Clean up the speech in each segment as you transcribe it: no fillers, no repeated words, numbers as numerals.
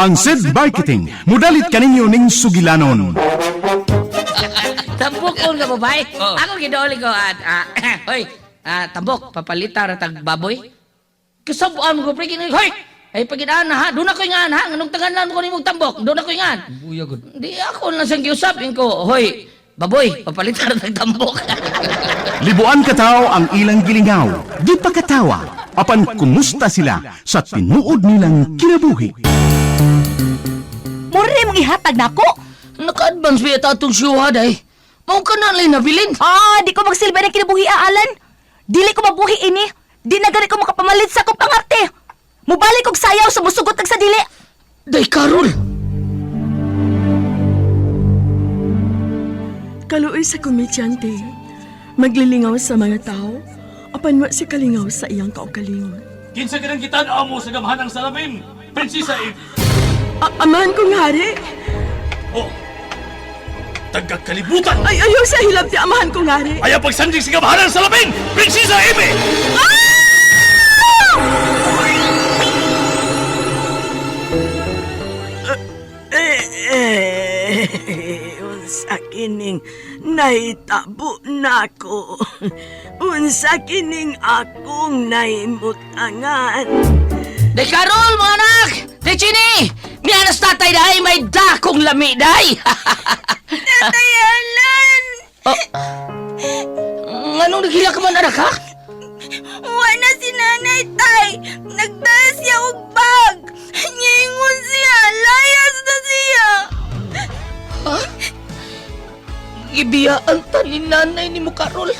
Ang SED Marketing, mudalit kaninyo ning sugilanon. Tambok ko nga babae. Ako gidooli ko at hoy, tambok papalita ra tag baboy. Kasabuan ko pre kini hoy. Ay pagidaan na ha, doon ako ingan ha, nganong tanganan ko nimong tambok, doon ako ingan. Buya gud. Di ako lang siyang giusap ko, hoy, baboy, papalita ra tag tambok. Libuan kataw ang ilang gilingaw, di pa katawa, apan kumusta sila sa tinuod nilang kinabuhi. Mura mong ihatag nako. Naka-advance ba yata atong siyuha day? Mao ka na lang nabilin. Ah, di ko magsilbi ng kinabuhi Alan. Dili ko mabuhi ini. Di na gani ko makapamalit sa akong pangarte. Mubalik og sayaw sa musugot ag sa dili. Day Karol. Kaluoy sa komedyante, maglilingaw sa mga tao, apan wa si kalingaw sa iyang kaugalingon. Kinsa ka nang gitan-aw mo sa gamhanang salamin, Prinsesa Eve? Amahan kong hari, Oh, tagakalibutan! ay ayaw sa hilabti amahan kong hari. Ayaw pagsandig sa gamhanang salamin, Prinsesa Eve! Eh, unsa kining nahitabo nako. Unsa kining akong nahimutangan. Day Karol, mga anak! Day Chini! Mianas tatay day, may dakong lami day! Tatay Alan! Oh. Nganong naghila ka man anak ha? Wa na si nanay tay. Nagdala siya og bag. Niingon siya, layas na siya. Gibiyaan ta ni nanay ni mo Karol.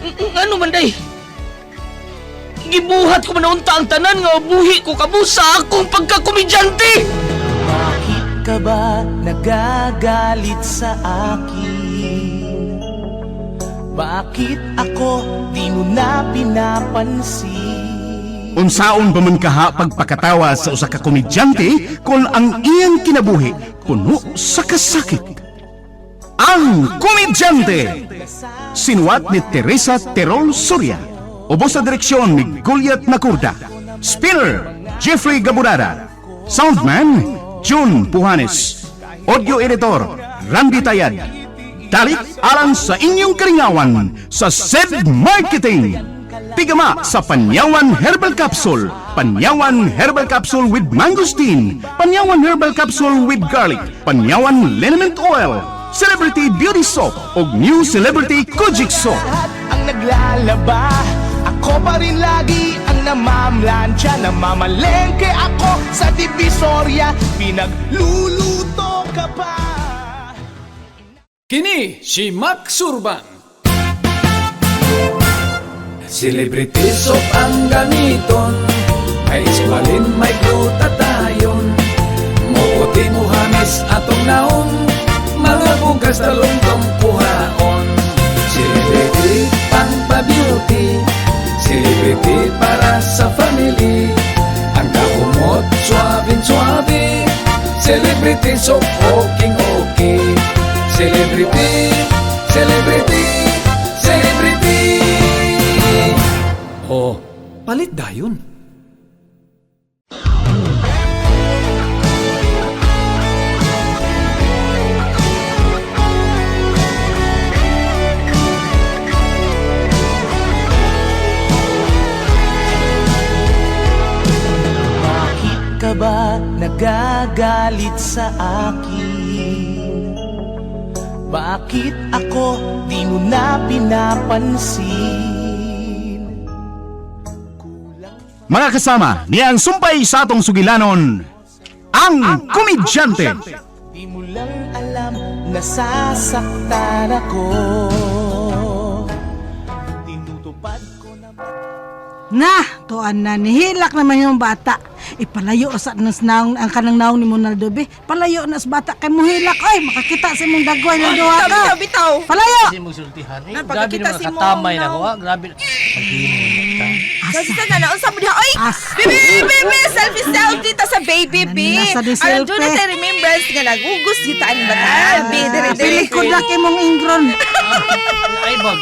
Ngano man day? Gibuhat ko man unta ang tanan nga buhi ko kamo sa akong pagkakomedyante! Bakit ka ba nagagalit sa akin? Bakit ako di mo na pinapansin? Unsaon ba man kaha pagpakatawa sa usa ka komedyante kung ang iyang kinabuhi puno sa kasakit? Ang Komedyante! Sinuwat ni Teresa Terol Soria. Ubos sa direksyon ni Goliath Nakurda. Spinner, Jeffrey Gaburada. Soundman, June Puhanes. Audio editor, Randy Tayad. Dalit alang sa inyong karingawan sa SED Marketing. Tigama sa Panyawan Herbal Capsule, Panyawan Herbal Capsule with Mangosteen, Panyawan Herbal Capsule with Garlic, Panyawan Liniment Oil, Celebrity Beauty Soap ug New Celebrity Kojic Soap. Lahat ang naglalaba, ako pa rin lagi ang namamlansya. Namamalengke ako sa Divisoria, pinagluluto ka pa. Kini si Max Urban. Celebrity soap ang gamiton, may iskwalin, may glutatayon. Muputi mo hamis atong naong, mga bugas talungtong kuhaon. Celebrity pang pa-beauty, celebrity para sa family. Ang kahumot, suwabing suwabe, celebrity soap okay okay. Celebrity, celebrity, celebrity. Oh, palit dayon. Bakit ka ba nagagalit sa akin? Bakit ako di mo na pinapansin? Mga kasama, niya ang sumpay sa atong sugilanon, ang Komedyante. Di mo lang alam nasasaktan ako. Tinutupad ko naman. Na, tuan na, nihilak naman yung bata. Ipalayo sa nas naong ang kanang naong ni Monaldo be. Palayo na sa bata kay muhilak oy, makakita sa imong dagway ng duha ka. Bitaw, bitaw. Palayo. Kasi mong sultihan. Eh, Na, grabe pagkakita naman si mong katamay na naong. ko. Ah. Grabe. Paghimo na ta. Kasi sa na unsa mo diha oy. Asa. Bibi, bibi, bibi, selfie selfie ta sa baby Ano bi. na sa di Aron duna selfie? sa remembrance nga nagugos kita ang bata. Bi, diri diri. Pilikod na kay mong ingron. Ay, bag.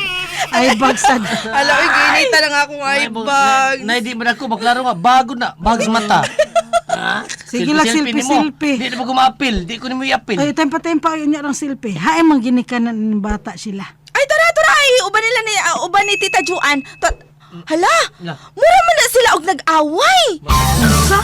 Ay bagsad. Ala oy ginita lang akong ay bag. Na, di man ako, maklaro nga, bago na. Bags mata. Ha? Sige lang, Selfie-selfie nimo. selfie-selfie. Di na ba gumapil? Di ko nimo iapil. Ay, tempa-tempa yun niya ng selfie. Hain man ginikanan ng bata sila. Ay, tara, tara. Ay, uban nila ni, uban ni Tita Juan. Hala, La. mura man na sila og nag-away. Sa?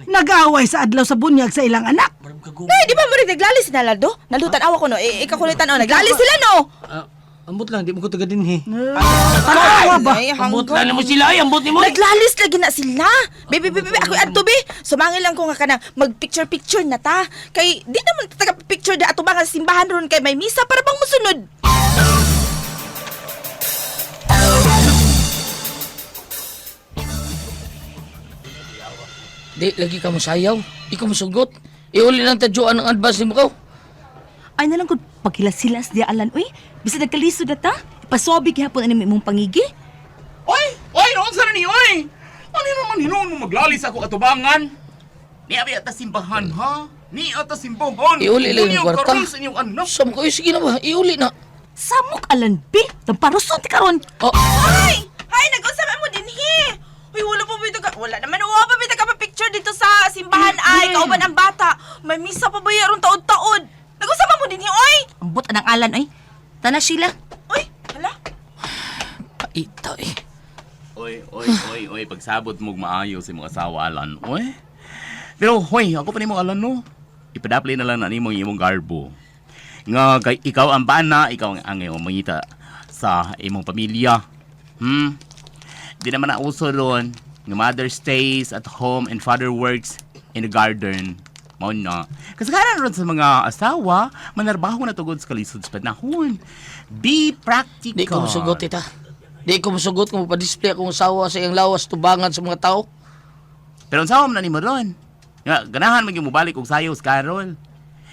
Nag-away sa adlaw sa bunyag sa ilang anak. Nay, di ba mo rin naglalis sila, Naldo? Naldo, tanawa ko no. Eh, ikaw kulit tanaw. Naglalis sila no. Ah, ambot lang, di mo ko taga dinhi. Tanawa ba? Ay, Ambot hanggang- lang nimo sila, ay, ambot nimo. Naglalis lagi na sila. Baby, baby, baby, ako adto be. Sumangil lang ko nga kanang mag-picture-picture na ta. Kay di naman ta taga picture da ato ba nga simbahan ron kay may misa para bang musunod. Di, lagi ka masayaw. Di ka masugot. Iuli lang tadyuan ang advance ni mo ko. Ay na lang kung paghilas-hilas di Alan, uy. Bisa nagkalisod na ta. Ipaswabi gihapon ani imong pangigi. Oy! Oy, noon sa ni oy! Ano naman hinuon mo maglalis ako katubangan? Ni abi ata simbahan ha? Ni ata simbahan. Iuli lang yung Inyong kwarta. karon sa inyong anak. Sa mo ko, eh, sige na ba? Iuli na. Samok Alan B. Tamparuson ti karon. Oh, Ay! Hay, nag-unsa man mo dinhi. Uy, wala pa bitaw ka. Wala naman wala pa bitaw ka pa picture dito sa simbahan ay kauban ang bata. May misa pa ba ron taod-taod. Nag-unsa man mo dinhi, oy? Ambot anang Alan, uy. Tana Sheila. Uy, hala. paita eh. Oy, oy, oy, oy, pagsabot mo maayo sa imong asawa alan, oy. Pero hoy, ako pa nimo alan no. Ipadapli na lang na nimo ang imong garbo. Nga kay ikaw ang bana, ikaw ang imong mangita sa imong pamilya. Di naman na uso ron. Nga mother stays at home and father works in the garden. Mao na. Kasagaran ron sa mga asawa, manarbaho na tugod sa kalisod sa panahon. Be practical. Di ko masugot, tita. Di ko masugot kung mapadisplay akong asawa sa iyang lawas tubangan sa mga tao. Pero unsa man na nimo ron? Nga ganahan man gyud mobalik og sayo sa Carol.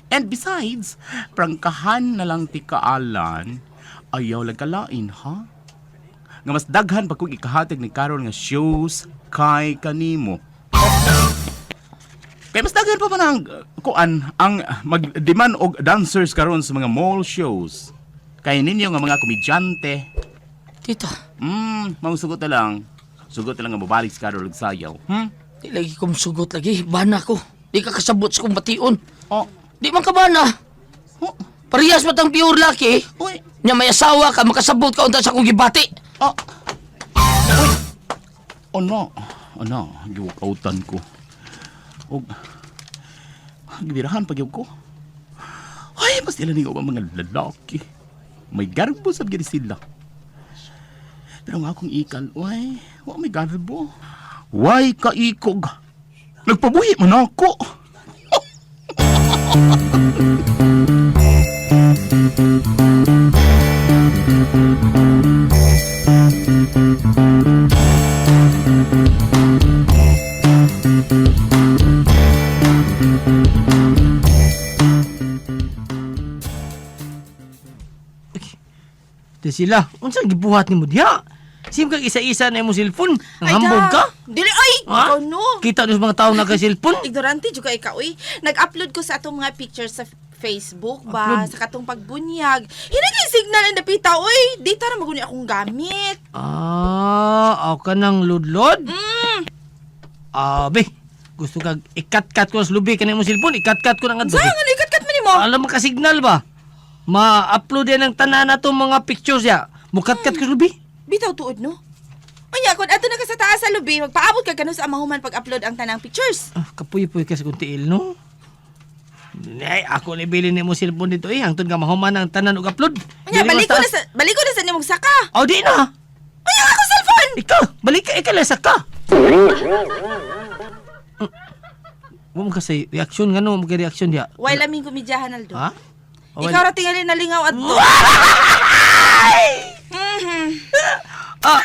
And besides, prangkahan na lang ti kaalan. Ayaw lang kalain, ha? Nga mas daghan pa kung ikahatag ni Carol nga shows kay kanimo. Kay mas daghan pa man ang kuan ang mag-demand og dancers karon sa mga mall shows. Kay ninyo nga mga komedyante. Tita, Mausugot na lang. Sugot na lang nga mobalik si Carol og sayaw. Di lagi ko masugot lagi. Bana ko. Di ka kasabot sa kong bation. Oh. Di man ka bana. Oh. Parehas ba tang pure laki? Uy. Nya may asawa ka, makasabot ka unta sa akong gibati. Oh. Uy. Oh no. Oh no, giwakautan ko. Og gibirahan pag ko. Ay, mas ila ningo mga lalaki. May garbo sa gyud sila. Pero nga akong ikal, uy, wa may garbo. Way kaikog. Nagpabuhi man ako. Di sila, unsa gibuhat nimo diha? Sim kag isa-isa na imong cellphone. Ay, Nangambog da. ka? Dili ay, Ha? ikaw no. Kita nyo sa mga tao na kay cellphone? Ignorante jud ka ikaw uy. Nag-upload ko sa atong mga pictures sa Facebook ba Upload? sa katong pagbunyag. Hinagay signal ang dapita uy. Data ra maguni akong gamit. Ah, aw ka ng ludlod? Abi, gusto kag ikat-kat ko sa lubi kanang imong cellphone, ikat-kat ko na nga Sa nga ikat-kat man nimo? Alam mo ka signal ba? Ma-upload yan ang tanan na itong mga pictures ya. Mukat-kat ko sa lubi. Bitaw tuod no. Unya kun ato na ka sa taas sa lubi, magpaabot ka kanu sa amahuman pag-upload ang tanang pictures. Ah, kapuy-puy ka sa kong tiil, no? Ay, ako ni bilin ni mo cellphone dito eh. Hangtod nga mahuman ang tanan og upload. Unya Dili balik ko mas na taas. sa balik ko na sa nimong saka. Oh, di na. Unya ako cellphone. Ikaw, balik ka, ikaw lang saka. Wa mo kasi reaction nga no, mo kay reaction diya. Way laming komedyahan Aldo. Ha? Oh, Ikaw ra tingali nalingaw adto. Ah.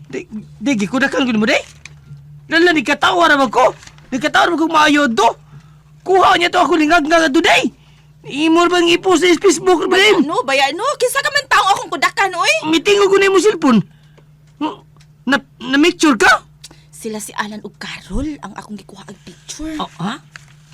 Di, di gikudakan gud mo di. Lala ni katawa ra ba ko? Ni katawa ra ba ko maayo do? Kuha niya to ako lingag nga do day. Imo bang i-post sa Facebook ba din? No, baya no. Kinsa ka man taong akong kudakan oy? Meeting ko na mo cellphone. Na na make sure ka? Sila si Alan ug Carol ang akong gikuha ang picture. Oh, ha?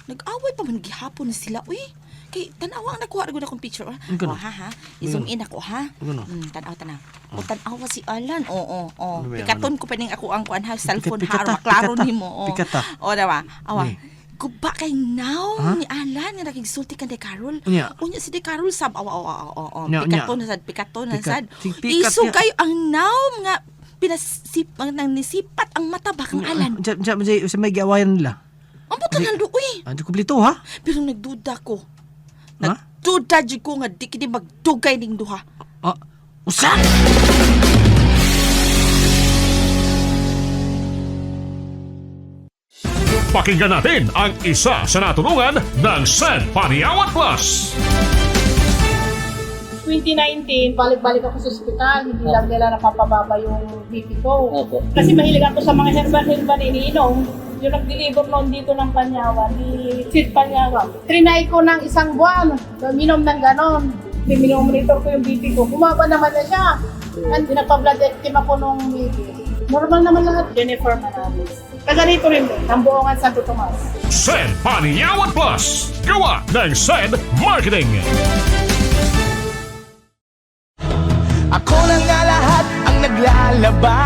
Nag-away pa man gihapon na sila uy. Kay tan-awa ang nakuha ra gud akong picture. Ah. Ano? Oh, ha ha. I-zoom in ako ha. Ano? Tan-aw tanaw. O tan-awa si Alan. Oo, oo. Ano ba yan? Pikaton ko pa ning ako ang kuan ha cellphone Pikat- ha aron pikata, maklaro pikata. nimo. Oh. Pikata. O dawa. Awa. Ni. Guba kay now Ha? ni Alan nga nakigsulti kan kay Carol. Unya. Unya si De Carol sab awa awa awa awa. Unya, unya. Pikaton na sad, pikaton na Pikat. sad. Pikat Iso niya. kayo ang naom nga pinasip ang nang nisipat ang mata ba kang Alan. Unsa unsa unsa unsa may giawayan nila? Ang puta naldo uy. Ano kumpleto ha? Pero nagduda ko. Ha? Nagduda jud ko nga di kini magdugay ning duha. Ah, usa? Pakinggan natin ang isa sa natulungan ng San Paniawan Plus. 2019, balik-balik ako sa ospital, hindi lang nila napapababa yung BP ko. Kasi mahilig ako sa mga herbal-herbal iniinom. Yung nag-deliver noon dito ng Panyawan, ni Sid Panyawan. Trinay ko ng isang buwan, minom ng ganon. Minomonitor ko yung BP ko, bumaba naman na siya. And pinagpa-blood team ako nung BP. Normal naman lahat. Jennifer Manalis. Taga rito rin din, ng Buongan Santo Tomas. San Paniawan Plus. Gawa ng San Marketing. Ako na nga lahat ang naglalaba.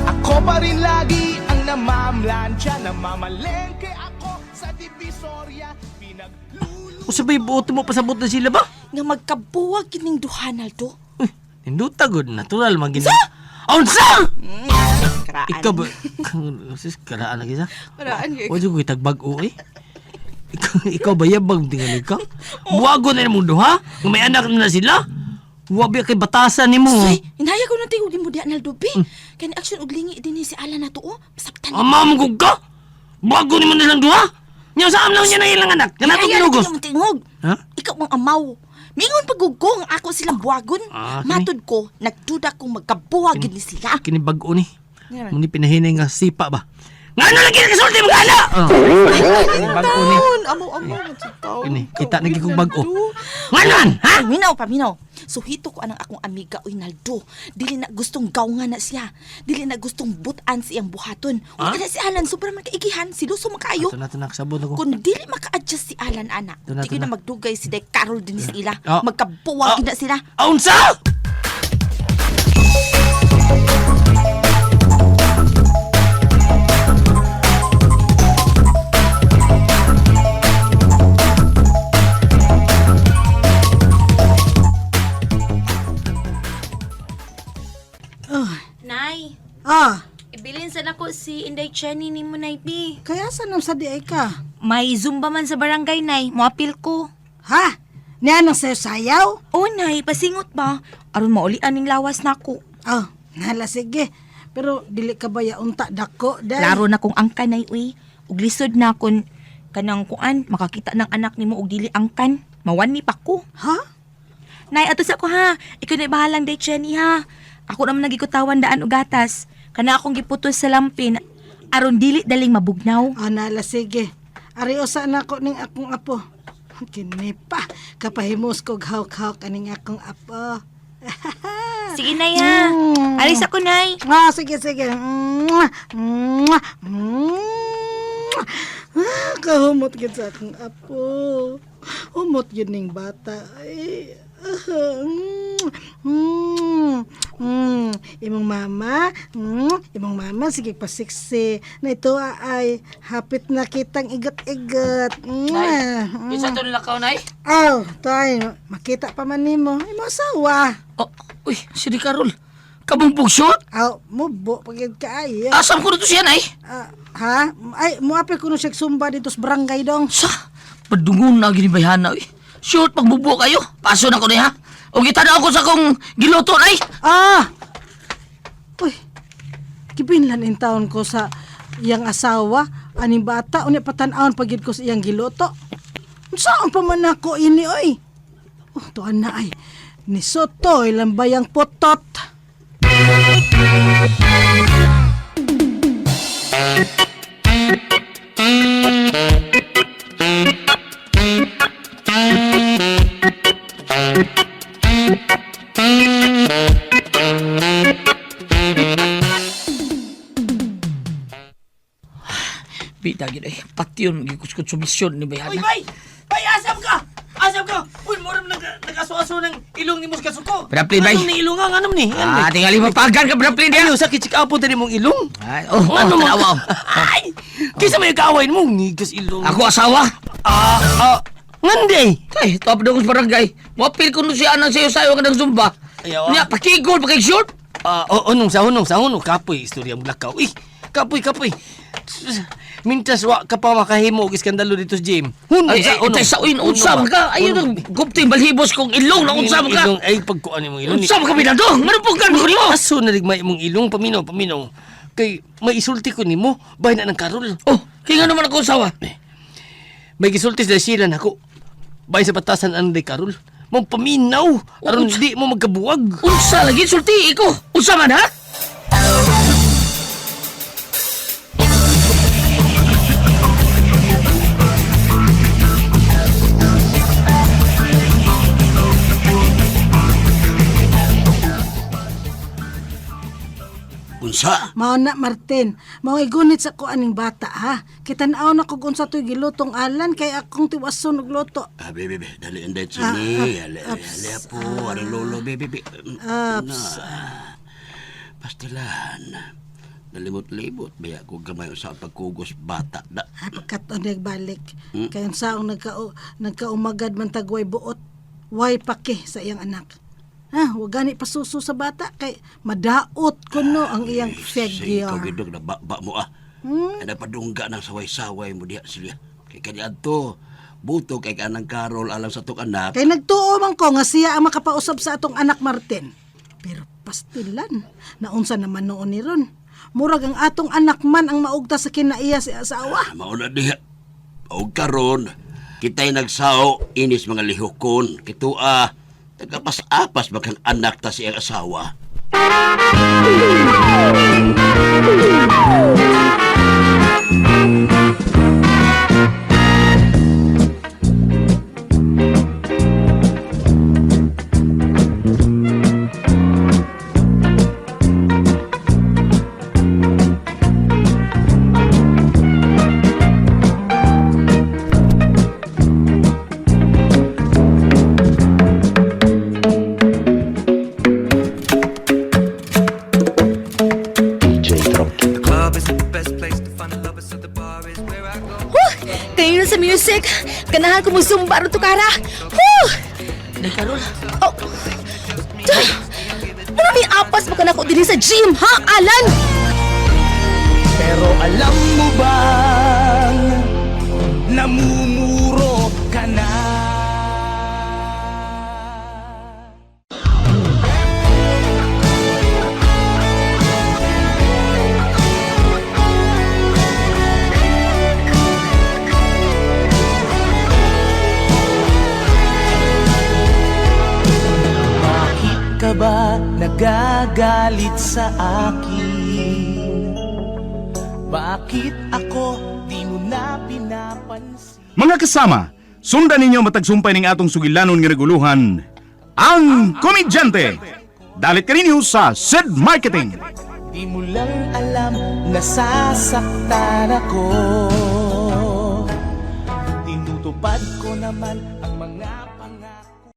Ako pa rin lagi ang namamlansya. Namamalengke ako sa Divisoria. Pinagluluto Usa bay buot mo pasabot na sila ba? Nga magkabuwag kining duha Naldo. Ninduta gud natural man gina. Unsa? Karaan. Ikaw ba? Sis karaan lagi sa. Karaan gyud. Wa jud ko itagbag-o eh. Ikaw ba yabang tingali ka? Buwago na imong duha? Nga may anak na sila? Wa ba kay batasan nimo? Ay, inaya ko nang tingog nimo diha Naldo bi. Kay ni action og lingi din ni si Alan nato oh. Masabtan. Ama mo gud ka? Buwago nimo nilang duha? Nya saan lang niya na ilang anak? Kana to Inaya ginugos. na tingog. Ha? Ikaw ang amaw. Mingon pagugong ako silang buwagon. Ah, kini. Matud ko, nagduda kong magkabuwag gid ni sila. Kini bag-o ni. Nga naman. Muni pinahinay nga sipa ba? Nga ano lagi nakasulti mga anak? Oh. Kini bag-o ni. Amaw, amaw, taon. Kini kita na gid kog bag-o. Nganon, ha? Ay, minaw pa, minaw. Suhito ko anang akong amiga, oy Naldo. Dili na gustong gawnga na siya. Dili na gustong butan siyang buhaton. Ha? Uy, kana si Alan, sobra man kaigihan. Siluso man kaayo. Ito na ito nakasabot ako. Kung dili maka-adjust si Alan, ana, Ito na, di ito na na. magdugay si Day Carol din sila. Ah. Magkabuwag Ah. na sila. Unsa? Nay, Ah, ibilin sa nako si Inday Jenny ni mo, Nay B. kaya sa nang sa di ay ka? May Zumba man sa barangay, Nay. Moapil ko. Ha? Niya nang sayo sayaw? Oh, Nay, pasingot ba? Aron maulian ning lawas nako. Oh, nala sige. Pero dili ka ba ya unta dako day? Klaro na kong angkan, Nay, uy. Ug lisod na kun kanang kuan makakita ng anak nimo og dili angkan. Mawan ni pa ko. Ha? Nay, ato sa ko ha. Ikaw na bahalang day Jenny ha. Ako naman nagikutawan daan og gatas. Kana akong giputos sa lampin aron dili daling mabugnaw. Ah, nala sige. Ari usa na ko ning akong apo. Kini pa, kapahimos kog hawk-hawk aning akong apo. Sige nay ha. Alis ako nay. Ah, sige, sige. Mwah! Mwah! Mwah! Ah, kahumot gid sa akong apo. Humot yun ning bata. Ay, ah, mm, mm, mm. Imong mama, imong mama, sige pasiksi. Na ito ah, ay hapit na kitang igot-igot. Nay, Mwah! isa to nilakaw, Nay. Aw, tay, makita pa man nimo. Imo asawa. Oh, uy, si Di Carol. Kabumbog shot? Aw, mubo pagid kaayo. Asam ko na to siya, Nay. Ah, ha? Ay, muapil ko no siya sumba dito sa barangay dong. Sa, padungon na ginibayhana, uy. Shoot, pagbubuo kayo. Paso na ko na, ha? O gitanaw ko sa kong giluto, Nay. Ah! Uy, kipinlan in taon ko sa iyang asawa, aning bata, unya patan-awon pagid ko sa iyang giluto. Saan pa man ako ini, oy? Oh, tuan na ay. Ni Soto, ilang bayang potot. Bita gid ay, patyon gikuskot submisyon ni Uy, bayhana. bay! Bay, asam ka? Asam ka! Uy, mura mo nag-aso-aso ng ilong ni Muska Suko. Brad Plin, bay. Anong ni ilong nga? Anong ni? Ah, tingali mapagan ka, Brad Plin, diya. Ayaw, sakit check up po dali mong ilong. Ay, oh, oh, Ano mo? tanawa, oh. Ay! Kisa may kaaway mo, nigas ilong. Ako asawa. Ngandi! Ay, top daw ko sa barangay. Mapil ko nun siya anang sayo-sayo ka ng Zumba. Ayaw, ah. Nya, pakigol, pakig-short. Ah, oh, unong sa unong sa unong kapoy istorya mo lakaw. Eh, kapoy kapoy. Mintas wa ka pa makahimo og iskandalo dito sa gym. Hunong Ay, sa ay, unong. tay sa uin, unsa man ka. Ayun, gupti, balhibos kong ilong na unsa man ka. Ilong, ay pagkuan imong ilong. Unsa man ka binado? Manupugan ko nimo. Aso na rigmay imong ilong paminaw paminaw. Kay may isulti ko nimo, bahin na ng karol. Oh, kaya nga naman ako asawa. May gisulti sa sila nako. Bahin sa batasan ang day karol. Mong paminaw aron di mo magkabuwag. Unsa lagi sulti ko? Unsa man ha? Unsa? Mao na Martin, mao gunit sa ko aning bata ha. Kitan-aw na kog unsa to'y gilutong alan kay akong tiwason og luto. Ah, baby, baby, dali ang dahit Ah, sini. ah, Ale, ups, ale po, arang lolo, baby, baby. Ups. Na, pastilan. Nalimot-limot, baya ko gamay sa pagkugos bata na. Ay, pagkat-on nagbalik. Hmm? Kay unsa ang nagkaumagad man tagway buot, way pake sa iyang anak. Ha, wag gani pasuso sa bata kay madaot kuno ang iyang Sige, ikaw figure. gidog, nababa mo ah. Ay, napadungga ng saway-saway mo diha silya. Kay kaniadto, buto kay kanang Karol alam sa tok anak. Kay nagtuo man ko nga siya ang makapausab sa atong anak Martin. Pero pastilan, naunsa naman noon ni ron. Murag ang atong anak man ang maugta sa kinaiya sa asawa. Mauna diha. Og karon, kita'y nagsao inis mga lihokon. Kitua, nagapas-apas bakang anak ta siyang asawa. Huh! Kayo na sa music. Ganahan ko mo zumba aron tukara. Huh! Day Karol. Oh. Ano may apas mo ka na ko dinhi sa gym, ha, Alan? Pero alam mo bang namumuro ka na? Bakit ka ba nagagalit sa akin? Bakit ako di mo na pinapansin? Mga kasama, sundan ninyo matagsumpay ning atong sugilanon nga naguluhan, ang Komedyante. Dalit kaninyo sa Sid Marketing. Di mo lang alam nasasaktan ako. Tinutupad ko naman ang mga